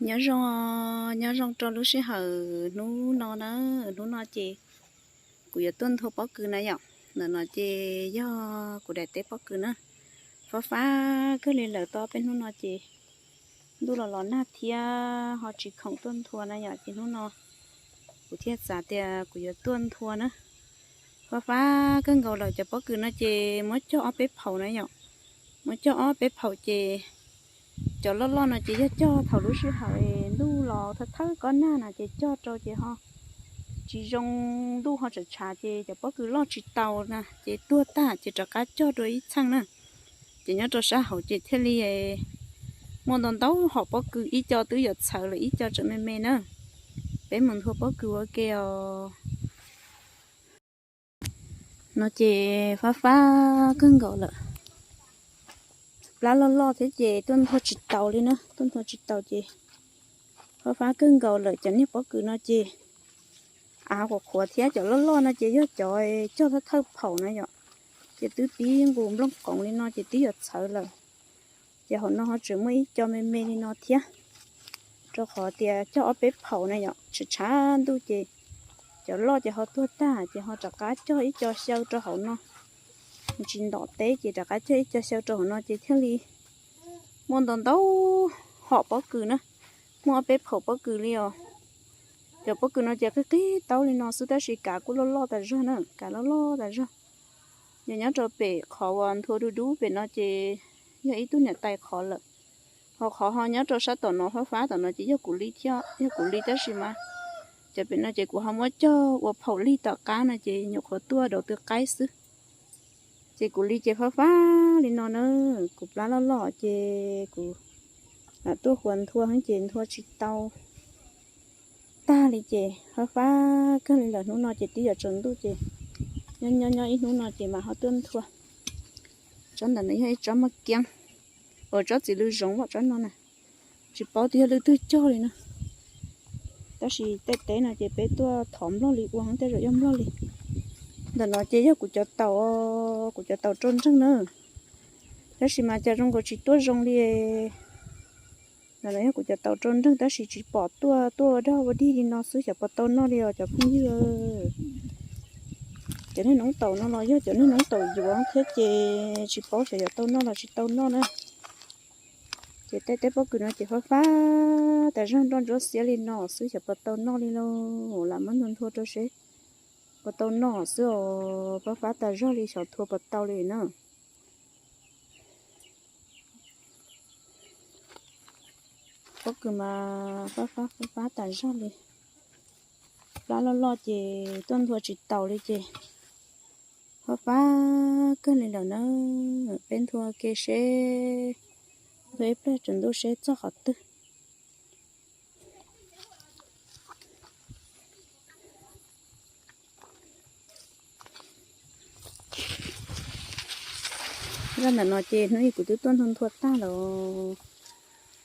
Nyob zoo, nyob zoo rau lub sij hawm hnub no na. Hnub no ces kuv yuav tuaj nthua pob kws na yom. Ntawm no ces yog kuv daim teb pob kws na. Fab fab kawg li lawm, tau peb hnub no ces ntuj los los nag thiab ho tsis khoom tuaj nthua na yom, ces hnub no kuv thiaj xav tias kuv yuav tuaj nthua na. Fab fab kawg nkaus lawm, cov pob kws no ces muab cog ob peb phaum na yom. Muab cog ob peb phaum ces cov loj loj no ces yog cog thaum lub sij hawm ntuj los thawj thawj kob nag na ces cog rau ces ho tsis zoo, ntuj ho tsam tshav ces cov pob kws loj tsis tau na ces tuag tag ces rov qab cog dua ib txheej na. Ces nyob rau sab hauv ces thiaj li muaj ntau ntau hom pob kws, ib co twb yuav txhawv lawm, ib co tseem me me na. Peb mus nthua pob kws ua ke os. No ces fab fab kawg nkaus lawm, plab loj loj thiab ces tuaj nthua tsis taus li na, tuaj nthua tsis taus ces fab fab kawg nkaus lawm. Cov niag pob kws no ces av qhuav qhuav thiab, cov loj loj no ces yog cov cog thawj thawj phaum na yom, ces twb pib nqus nplooj qoov li no ces twb yuav txhawv lawm. Ces hauv no ho tseem muaj ib co me me li no thiab, rau qhov tias cog ob peb phaum na yom, tshav tshav ntuj ces cov loj ces ho tuag tag ces ho rov qab cog ib co xyaw rau hauv no, tsis ntom teb ces rov qab cog ib co xyaw rau hauv no ces thiaj li muaj ntau ntau hom pob kws na, muaj ob peb phaum pob kws li os. Cov pob kws no ces qig qig taub li no xwb tab sis kav kuj loj loj tas zog na, kav loj loj tas zog. Yog nyob rau pem qhov uas nthua dub dub pem no ces yog ib tug niam tais qhov lawm. Ho qhov ho nyob rau sab tom no fab fab tom no ces yog kuv li thiab, yog kuv li tab sis mas cov pem no ces kuv ho muab cog ua phaum lig tom qab no ces nyuam qhuav tuaj daus tw qaib xwb. Ces kuv li ces fab fab li no na, kuv plab loj loj ces kuv lam tuaj huas nthua heev ces nthua tsis tau tag li ces fab fab kawg li lawm. Hnub no ces twb yuav tsaus ntuj ces nyob nyob nyob ib hnub no ces mam ho tuaj nthua. Tsob ntawm no yog ib tsob maj kiab, uas tsob txiv lws zoov, tsob no na, tsis paub tias yog leej twg cog li na. Tab sis tej teb no ces peb tuaj thov nplog li ua, tej zaum yog nplog li. Ntawm no ces yog kuv cov taum, kuv cov taum rau nreeg na, tab sis mas cas zoo nkaus tsis tuaj zoo li. Ntawm no yog kuv cov taum rau nreeg tab sis tsis pom tuaj, tuaj ua dog ua dig li no xwb, xyov puas tau noj li os cov phooj ywg. Cov niag noob taum no los yog cov niag noob taum yuav thiab ces tsis paub xyov yuav tau noj los tsis tau noj na. Ces tej teb pob kws no ces fab fab tas zog, nroj ntsuab xiab li no xwb, xyov puas tau noj li lauj. Lam muab nthua nthua rau seb puas tau noj xwb os, fab fab tas zog li, xyov nthua puas tau li na. Pob kws mas fab fab fab fab tas zog li. Plab loj loj ces tuaj nthua tsis taus li ces fab fab kawg li lawm na. Peb nthua ke seb, nthua ib pliag tsaus ntuj seb txog qhov twg. Zaj ntawm no ces hnub ib kuv twb tuaj nthua nthua tag lawm.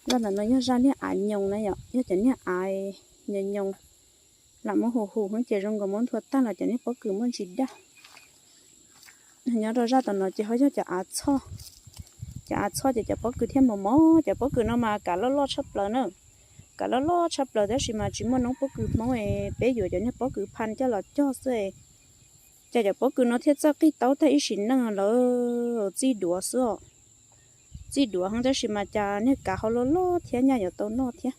Zaj ntawm no yog zaj niag av nyoos na yom, yog cov niag av nyoos nyoos, lam muab hu hu ces zoo nkaus muab nthua tag los cov niag pob kws muaj ntsis daj. Nyob rau zaj tom no ces ho yog cov av txhoj. Cov av txhoj ces cov pob kws thiaj mos mos. Cov pob kws no mas kav loj loj tshaj plaws na, kav loj loj tshaj plaws tab sis mas tsis muaj noob pob kws Hmoob es peb yuav cov niag pob kws phaj coj los cog xwb es cas cov pob kws no thiaj txawj qig taub tag ib sim neej lawm. Txij duav xwb os, txij duav heev tab sis mas cas niag kav ho loj loj thiab, nyaj yuav tau noj thiab.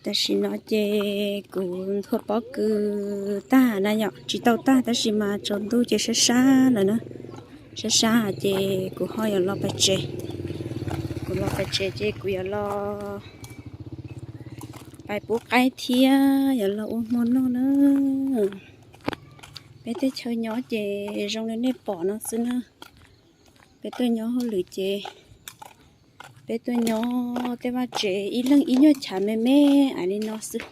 Tam sim no ces kuv nthua pob kws tag na yom, tsis tau tag tab sis mas tsaus ntuj ces sab sab lawm na, sab sab ces kuv ho yuav los pais tsev. Kuv los pais tsev ces kuv yuav los pais pub qaib thiab yuav los ua hmo noj na. Peb teb chaws nyob ces zoo li nej pom no xwb na. Peb tuaj nyob hauj lwm ces peb tuaj nyob tej vaj tsev ib leeg ib nyuag chav me me ais li no xwb.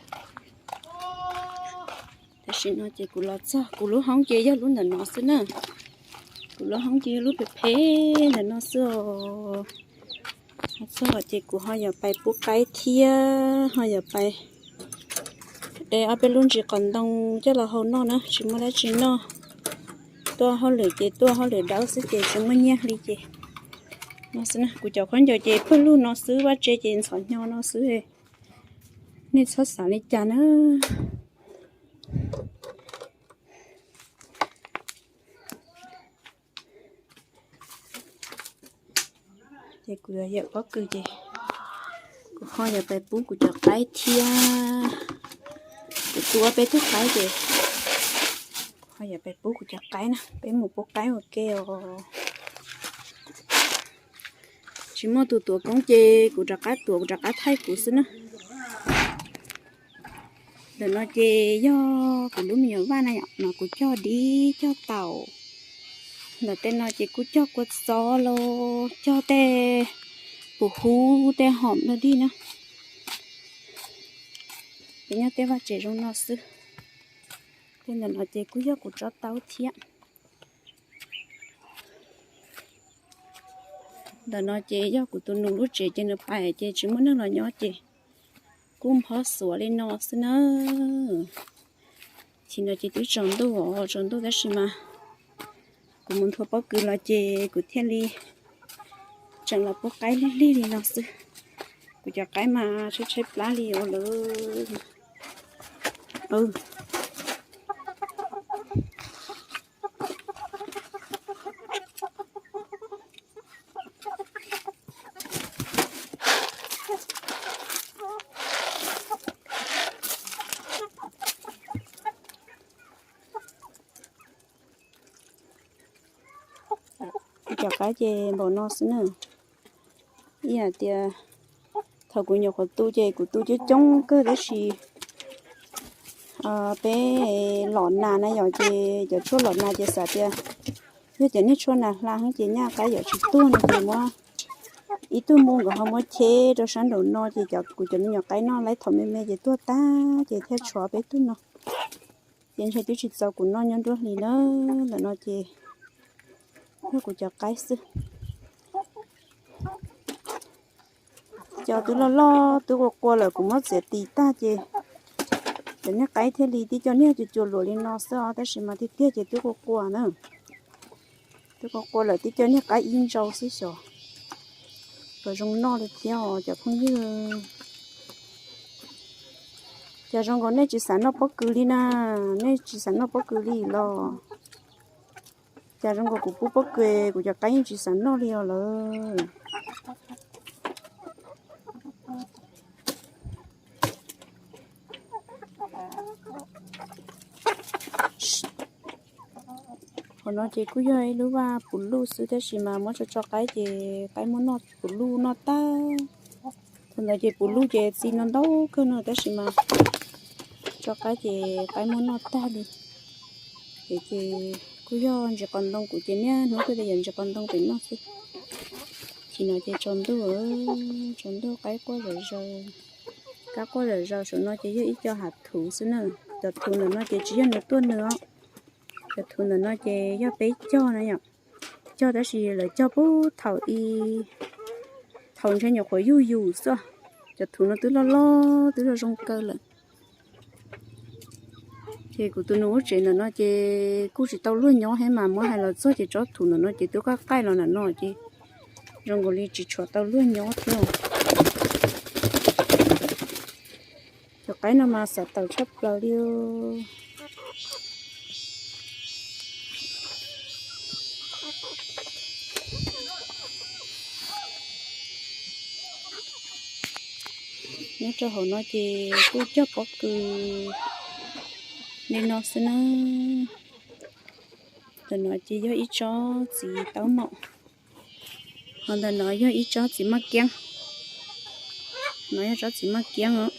Tam sim no ces kuv los txog kuv lub hoob ces yog lub ntawm no xwb na. Kuv lub hoob ces yog lub phem phem ntawm no xwb os. Txog ces kuv ho yuav pais pub qaib thiab ho yuav pais de ob peb lub ntsis qos ntoo coj los hau noj na, tsis muaj dab tsi noj. Tuaj hauj lwm ces tuaj hauj lwm dawb xwb ces tsis muaj nyiaj li ces no xwb na. Kuv cov khaub ncaws ces pawg lug no xwb, vaj tse ces ntxhov hnyo no xwb. Nej txhob xav li cas na. Ces kuv yuav yawm pob kws ces kuv ho yuav pais pub kuv cov qaib thiab. Kuv tua peb tug qaib ces kuv ho yuav pais pub kuv cov qaib na, peb mus pub qaib ua ke os. Tsis muaj tus tuav koob ces kuv rov qab tuav, kuv rov qab thaij kuv xwb na. Ntawm no ces yog kuv lub me nyuam vaj na yom, no kuv cog dib cog taum. Ntawm tej no ces kuj cog kua txob los cog tej pum hub tej hom dog dig na. Ces nyob tej vaj tsev zoo no xwb. Tej ntawm no ces kuj yog kuv tsob taub thiab. Ntawm no ces yog kuv tus nus lub tsev ces nws pais ces tsis muaj neeg los nyob ces kuj nphob xuav li no xwb na. Tsis no ces twb tsaus ntuj os, tsaus ntuj tab sis mas kuv mus nthua pob kws los ces kuv thiaj li tseem los pub qaib lig lig li no xwb. Kuv cov qaib mas tshaib tshaib plab li os lawm. Kuv cov qaib ces npaum no xwb na. Ib yam tias thaum kuv nyuam qhuav tu ces kuv tu coob coob kawg tab sis peb los nas na yom, ces cov tshuaj los nas ces xav tias yog cov niag tshuaj nas hla heev ces nyaj qaib yuav tsis tuag no ces muab ib tug mus nkawd ho muab cheb rau sab nraum no ces cov kuv cov me nyuam qaib noj laib thaum me me ces tuag tag ces thiaj tshuav peb tug no. Ces ntshe twb tsis txaus kuv noj nyob nruab hlis na. Ntawm no ces yog kuv cov qaib xwb. Cov twb loj loj twb qua qua lawm kuv muab txiav tis tag ces cov niag qaib thiaj li tib co niag cuag cuag luam li no xwb os, tab sis mas tiag tiag ces twb qua qua na. Twb qua qua lawm tib co niag qaib ib ntsau xwb xyov puas zoo noj li thiab os cov phooj ywg. Cas zoo nkaus nej tsis xav noj pob kws li na, nej tsis xav noj pob kws li los? Cas zoo nkaus kuv pub pob kws kuv cov qaib yeej tsis xav noj li os lawm. Qhov no ces kuj yog ib lub vaj puv luj xwb tab sis mas muab tso tso qaib ces qaib muab noj puv luj noj tag. Thaum ntawd ces puv luj ces txi no ntau kawg no tab sis mas tso qaib ces qaib muab noj tag li. Ces ces kuj yog ntsis qos ntoo, kuv ces niaj hnub kuj de yam ntsis qos ntoo pem noj xwb. Tsis no ces tsaus ntuj, tsaus ntuj qaib quaj zom zaws. Qaib quaj zom zaws. Saum no ces yog ib co hav thuv xwb na. Cov thuv ntawm no ces tsis yog nws tuaj nws os. Cov thuv ntawm no ces yog peb cog na yom, cog tab sis lawv cog puag thaum i, thaum ntshe nyuam qhuav yug yus xwb. Cov thuv no twb loj loj twb zoo zoo kawg lawm. Ces kuv tus nus lub tsev ntawm no ces kuj tsis tau luag nyob thiab mas muab hais los txog ces tsob thuv ntawm no ces twb qaij qaij los ntawm no ces zoo nkaus li tsis tshuav tau luag nyob thiab. Cov qaib no mas xav tawm tshaj plaws li. Nyob rau hauv no ces kuj cog pob kws li no xwb na. Ntawm no ces yog ib tsob txiv taub maum, ho ntawm no yog ib tsob txiv maj kiab. No yog tsob txiv maj kiab os.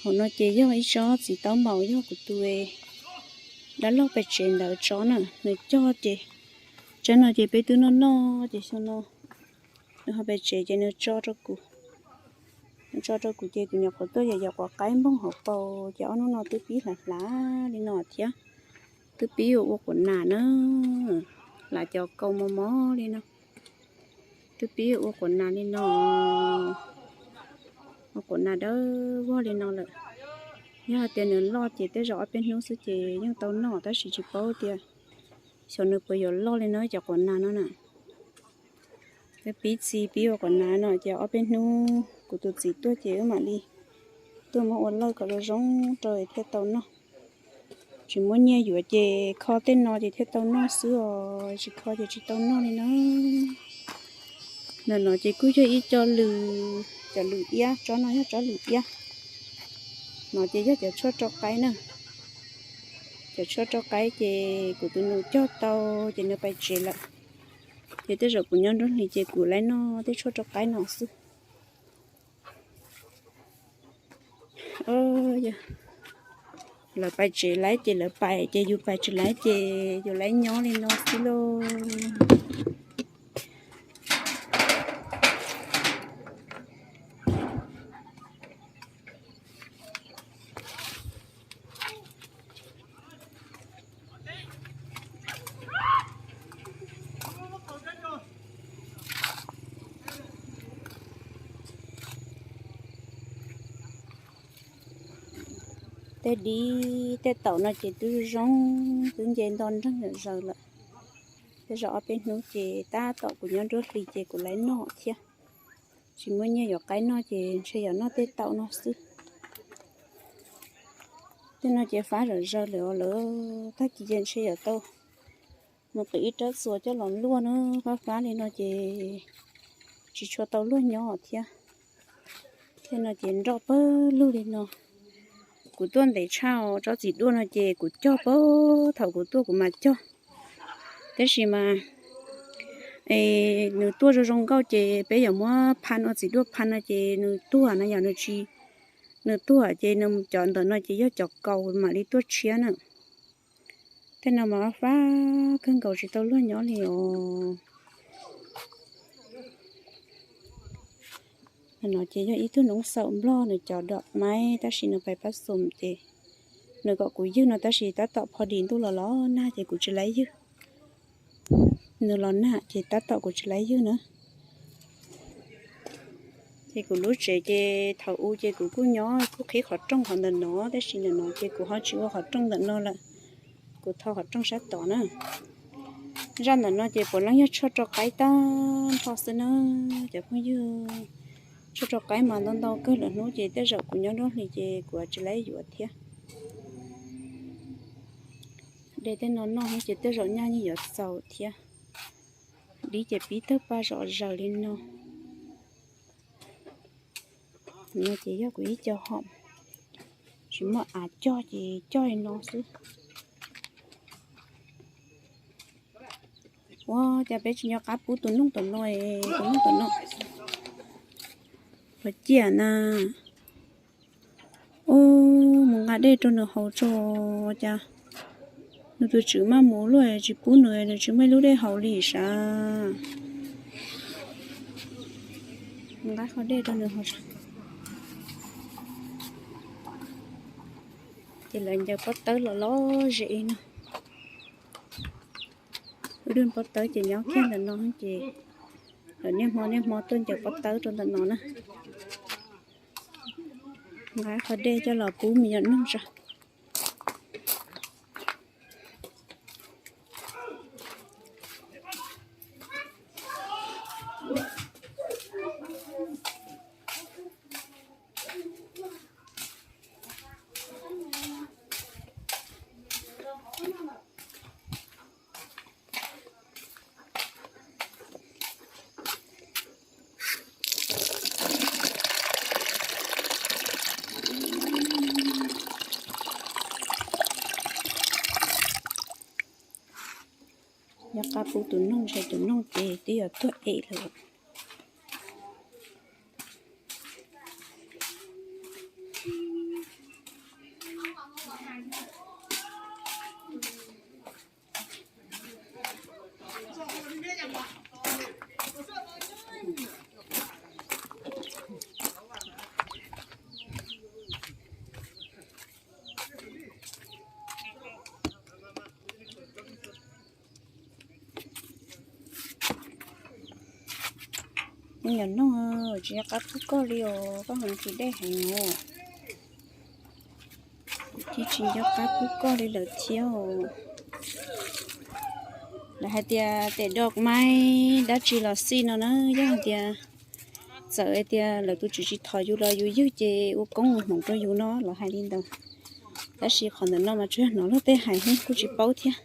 Hauv no ces yog ib tsob txiv taub maum, yog kuv tus dab laug pem tsev ntawd tsob na, nws cog ces, tsob no ces peb twb noj noj ces xyoo no nws ho pem tsev ces nws tso rau kuv. Nws tso rau kuv ces kuv nyuam qhuav tuaj yam yam quav qaib npoog hauv paus ces ob hnub no twb pib hlav hlav li no thiab. Twb pib ua quav nas na, hlav cov kaus mos mos li no. Twb pib ua quav nas li no, ua quav nas dawb vog li no lawm. Yog hais tias nws loj ces tej zaum ob peb hnub xwb ces yeej tau noj, tab sis tsis paub tias xyov nws puas yuav loj li no cov quav nas no na. Pib txi pib ua quav nas no ces ob peb hnub kuv tus txiv tuaj ces wb mam li tuaj muab ua lawj kom zoo zoo rau thiaj tau noj. Tsis muaj nyiaj yuav ces kho tej no ces thiaj tau noj xwb os, tsis kho ces tsis tau noj li na. Ntawm no ces kuj yog ib co lws, cov lws iab, tsob no yog tsob lws iab. No ces yog cov tshuaj rau qaib na. Cov tshuaj rau qaib ces kuv tus nus cog tau ces nws pais tsev lawm. Ces tej zaum kuv nyob nruab hlis ces kuv laib noj tej tshuaj rau qaib no xwb. Lawv pais tsev laib ces lawv pais, ces yus pais tsev laib ces yus laib nyob li no xwb lauj. Tej dib tej taum no ces twb zoo, twb nce nto nreeg zom zaws lawm. Tej zaum ob peb hnub ces tab tom kuv nyob nruab hlis ces kuv laib noj thiab. Tsis muaj nyiaj yuav qaib noj ces ntshe yuav noj tej taum no xwb. Tej no ces fab zom zaws lawm os, lawv tag kis ces ntshe yuav tau mus qwm ib rab txuas coj los luaj na, fab fab li no ces tsis tshua tau luaj nyob thiab. Tej no ces nroj pawg lug li no. Kuv tuaj ntev tshaj, tsob txiv duaj no ces kuv cog pag thaum kuv tuaj kuv mam cog. Tab sis mas nws tuaj zoo zoo nkauj ces peb yuav muab phaj ua txiv duaj phaj no ces nws tuag na, yog nws tsis, nws tuag ces nws cov ntawm no ces yog cov kaus mam li tuaj tshiab na. Tej no mas fab kawg nkaus tsis tau luag nyob li os. No ces yog ib tug noob xaum nplog, nws cov dom maib tab sis nws pais pab xum ces nws kom kuv ywg no tab sis tab tom pho dis ntuj los los nag ces kuv tsis laib ywg. Nws los nag ces tab tom kuv tsis laib ywg na. Ces kuv lub tsev ces thaum u ces kuv kuj nyob kuj qhib qhov rooj qhov ntawm no tab sis ntawm no ces kuv ho tsis ua qhov rooj ntawm no lawm, kuv tho qhov rooj sab tod na. Zaj ntawm no ces puav leej yog tshuaj rau qaib tag nrho xwb na cov phooj ywg. Tshuaj rau qaib mas ntau ntau kawg lawm hnub ces tej zaum kuv nyob nruab hlis ces kuv tsis laib yuav thiab. De tej no noj ces tej zaum nyaj yeej yuav txaus thiab. Dib ces pib tawg paj zom zaws li no. No ces yog kuv ib co hom, tsis muaj av cog ces cog li no xwb. Ua cas peb tsis nco qab pub tus noog tom no, tus noog tom no, los ciaj na. Ub, mus nqa dej rau nws haus tso, cas nws tus tswv maj mus luaj tsis pub nws, nws tsis muaj ib lub dej haus li sav. Mus nqa qhov dej rau nws haus. Ces lawv ncaws pob tawb los lom zem no. Lub dej pob tawb ces nyob kiag ntawm no ces lawv niaj hmo niaj hmo tuaj ncaws pob tawb rau ntawm no na. Nqa qhov dej coj los pub me nyuam noog tso. Nyob qab pub tus noog, ntshe tus noog ces twb yuav tuag ev lawm. Me nyuam noog, tsis nco qab pub koj li os, koj heev ris dej heev os. Kuv tsis nco qab pub koj li lawm thiab os. Lawv hais tias tes dog maiv dab tsi los xij no na, yog hais tias txawm hais tias lawv tus tswv tsis thov yus los yus ywg ces ua koob ua hmoov rau yus no, lawv hais li ntawd. Tab sis qhov ntawm no mas tsuas yog hnov luag tej hais xwb, kuj tsis paub thiab.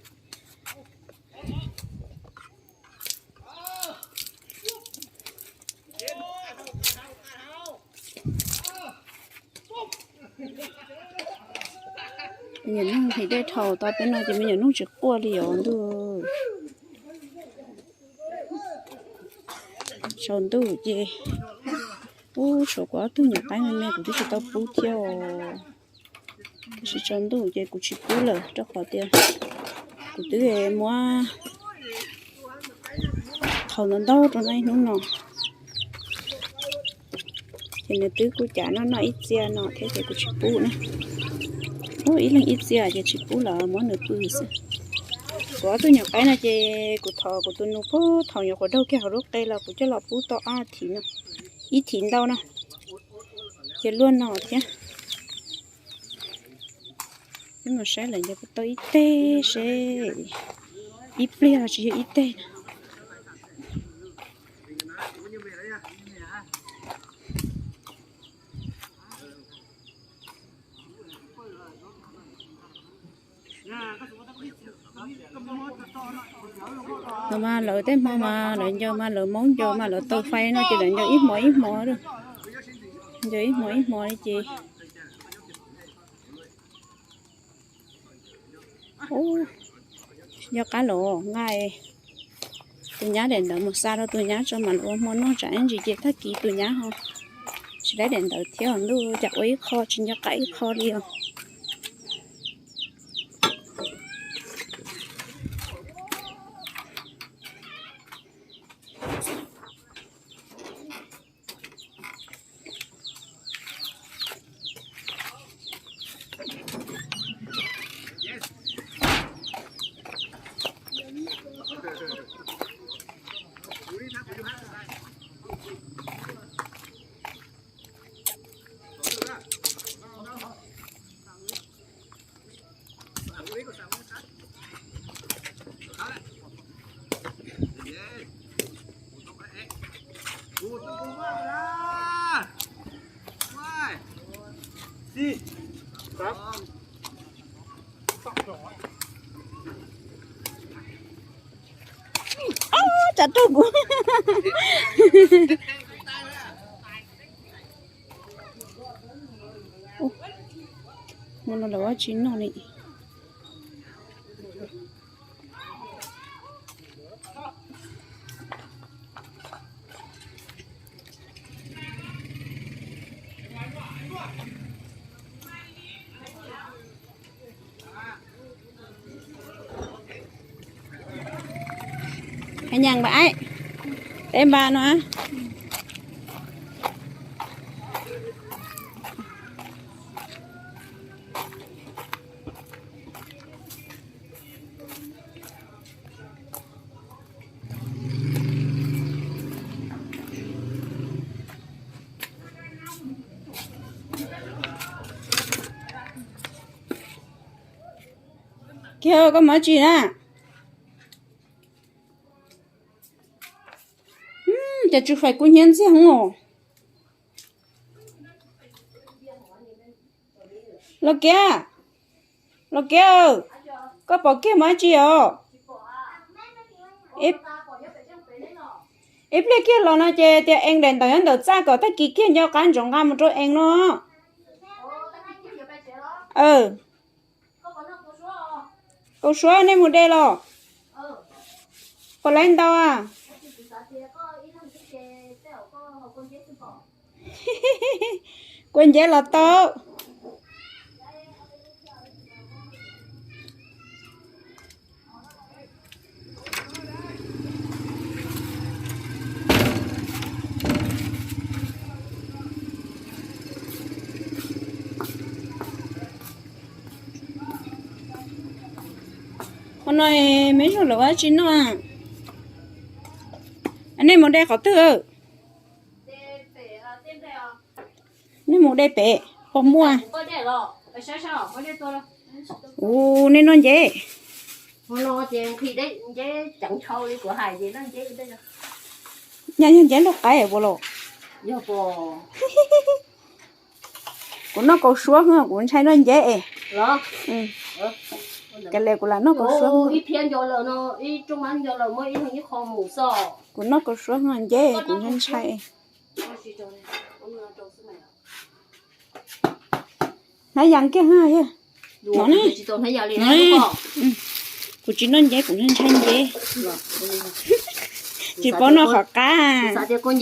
Me nyuam noog ris dej dhau tau peb no ces me nyuam noog tsis quaj li os ntuj. Tsaus ntuj ces, ub, tshuav kuv ob tug nyuam qaib me me kuv twb tsis tau pub thiab os. Tab sis tsaus ntuj ces kuv tsis pub lawm rau qhov tias kuv twb muab qhau ntau ntau rau noj ib hnub no. Ces nws twb kuj cav noj noj ib txia no thiab ces kuv tsis pub na. Ub, ib leeg ib txia ces tsis pub lawm, muab nws pw xwb. Kuv ob tug nyuam qaib no ces kuv thov kuv tus nus puag thaum nyuam qhuav daug kiag hauv lub qe los kuv coj los pub tau ob thiv no, ib thiv ntau no, ces luaj no thiab. Peb mus saib lawv ncaws puas tau ib teg seb, ib pliag tsis yog ib teg na. No mas lawv tej hmo mas lawv ncaws mas lawv maub ncaws mas lawv taw fais no ces lawv ncaws ib hmo ib hmo, ncaws ib hmo ib hmo li ces. Ub, nco qab los nqa tus nyab daim ntawv mus xa rau tus nyab tso mam li ua hmo noj tsam ib ntsis ces tag kis tus nyab ho tsis laib daim ntawv thiab ntuj cas ua ib qho tsis nco qab ib qho li os. Tsam rau kuv. Hmo no lawv ua tsis noj li. Hais nyas npam aib, peb npam no. Kiag koj mus dab tsi na? Cas tsw fais kub hnyiab ntxiag heev os. Los kiag, los kiag, koj pom kiag mus dab tsi os? Ib pliag kiag los no ces tias ees daim ntawv nyob ntawm txaj kom tag kis kiag nco qab ntsoov nqa mus rau ees no. Kaus Suav, nej mus de los? Puas laib ntau a? Kua nceb los tau. Qhov no me zuj lawm ua tsi noj? Nej mus de qhov twg? Nej mus de pem puas muaj? Ua nej noj nceb. Nyaj yog nceb nraug qaib puas los? Kuv noj kaus suab, kuv ntshai noj nceb es. Kav liam, kuv lam noj kaus suab. Kuv noj kaus suab nceb kuv ntshai ntshai. Hnav yas kiag. No ne, kuv tsis noj nceb, kuv ntshai nceb. Tsis paub noj qhov qab. Kuv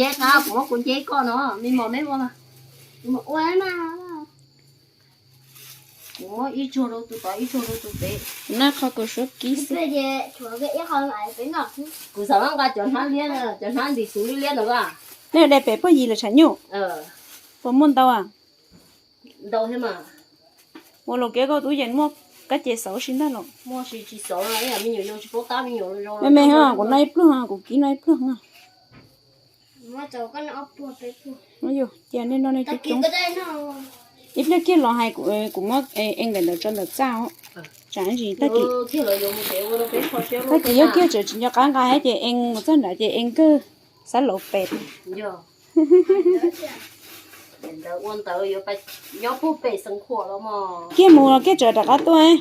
noj qhov kaus suab kib xwb. Kuv xav nqa cov hnab liab, cov hnab ntim xuv liab liab ntawd. Nej de pem puag yim lawm tshav nyuj. Puas muaj ntau a? Ua luam kev koj tub yeej muaj kab ces xauv si ntag los. Me me, kuv noj ib pluag, kuv kib noj ib pluag. Cia nej noj nej coob coob. Ib pliag kiag los hais kuv muab ees ntawm ntawd tso ntawm txaj os. Tsam ntsis tag kis, tag kis yuav kiag tseem tsis nco qab nqa thiab ces ees mus txog nrad ces ees kawg xab laus pem. Kiag mus los kiag tseem rov qab tuaj.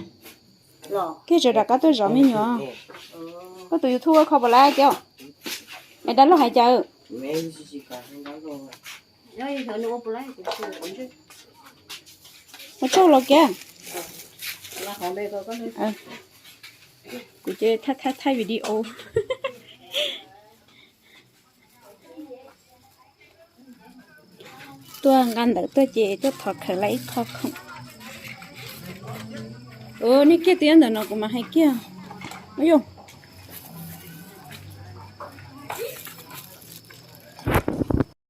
Kiag tseem rov qab tuaj zov me nyuam. Koj tus YouTube kho puas laib kiag? Es dab laug hais cas? Ua tsaug los kiag. Kuv ces thaij thaij video. Tuaj nqa ntawv tuaj ces tuaj thov khawm lawv ib qho khoom. Nej kiag twb nyob ntawm no kuv mam hais kiag. Ua yog